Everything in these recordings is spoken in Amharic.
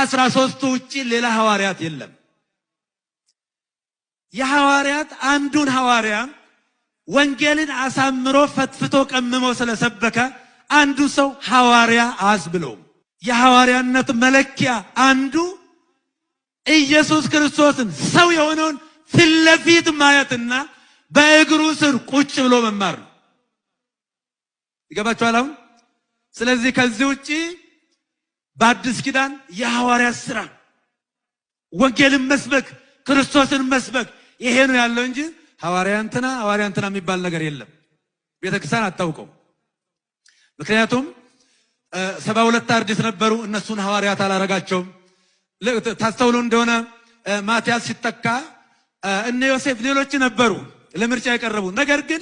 13ቱ ውጪ ሌላ ሐዋርያት የለም። የሐዋርያት አንዱን ሐዋርያ ወንጌልን አሳምሮ ፈትፍቶ ቀምሞ ስለሰበከ አንዱ ሰው ሐዋርያ አያስብለውም። የሐዋርያነት መለኪያ አንዱ ኢየሱስ ክርስቶስን ሰው የሆነውን ፊት ለፊት ማየትና በእግሩ ስር ቁጭ ብሎ መማር ነው። ይገባችኋል አሁን? ስለዚህ ከዚህ ውጪ በአዲስ ኪዳን የሐዋርያት ስራ ወንጌልን መስበክ፣ ክርስቶስን መስበክ ይሄ ነው ያለው እንጂ ሐዋርያ እንትና ሐዋርያ እንትና የሚባል ነገር የለም። ቤተክርስቲያን አታውቀው። ምክንያቱም 72 አርድእት ነበሩ። እነሱን ሐዋርያት አላረጋቸውም። ታስተውሉ እንደሆነ ማቲያስ ሲተካ እነ ዮሴፍ ሌሎች ነበሩ ለምርጫ የቀረቡ። ነገር ግን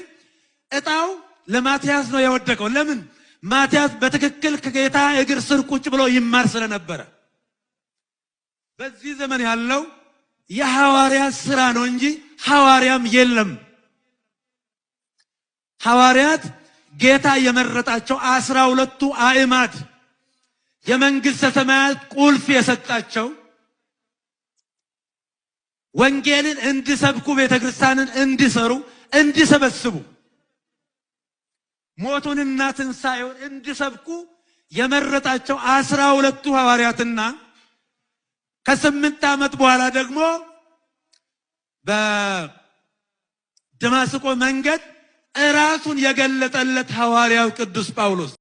እጣው ለማቲያስ ነው የወደቀው። ለምን? ማቲያስ በትክክል ከጌታ እግር ስር ቁጭ ብሎ ይማር ስለነበረ። በዚህ ዘመን ያለው የሐዋርያት ስራ ነው እንጂ ሐዋርያም የለም። ሐዋርያት ጌታ የመረጣቸው 12ቱ አዕማድ የመንግሥተ ሰማያት ቁልፍ የሰጣቸው ወንጌልን እንዲሰብኩ ቤተክርስቲያንን እንዲሰሩ እንዲሰበስቡ ሞቱንና ትንሣኤውን እንዲሰብኩ የመረጣቸው 12ቱ ሐዋርያትና ከ8 ዓመት በኋላ ደግሞ በደማስቆ መንገድ እራሱን የገለጠለት ሐዋርያው ቅዱስ ጳውሎስ።